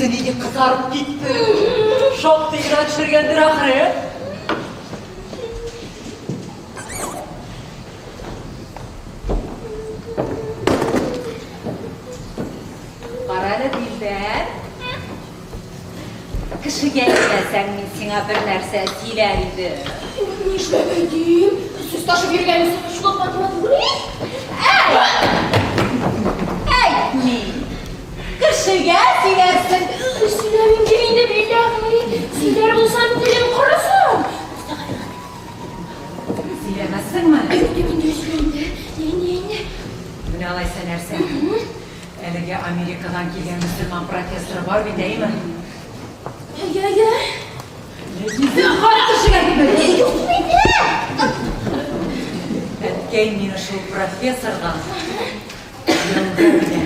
Йөзе нинди кызарып китте. Шактый гына төшергәндер ахры. Карале, Дилбәр. Кешегә әйтмәсәң, мин сиңа бер нәрсә сөйләр идем. Нишләп әйтим? Сүз ташып йөргән чулак Фатима түгел бит. Әйтмим. Кешегә сөйләрсең. Сөйләмим дим инде, билләһи. Сөйләр булсам, телем корысын. Сөйләмәссеңме? Юк дим инде, сөйләмим дә. Инде, инде. Менә алайса нәрсә? Әлеге Америкадан килгән мөселман профессоры бар бит, әйеме? Әйе, әйе. Зинһар кешегә димәде. Юк инде. Әткәй мине шул профессорга кияүгә бирә.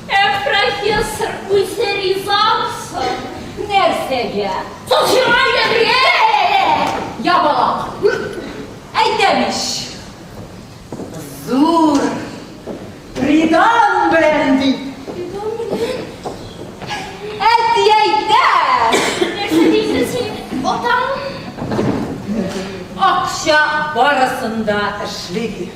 Ә профессор үзе ризамы соң? Нәрсәгә? Соң сиңа өйләнергә! Ябалак! Әйтәм ич! Зур придан белән дип. Придан белән? Әти әйтә! Нәрсә дисең син, атаң? Акча барысын да эшли ди.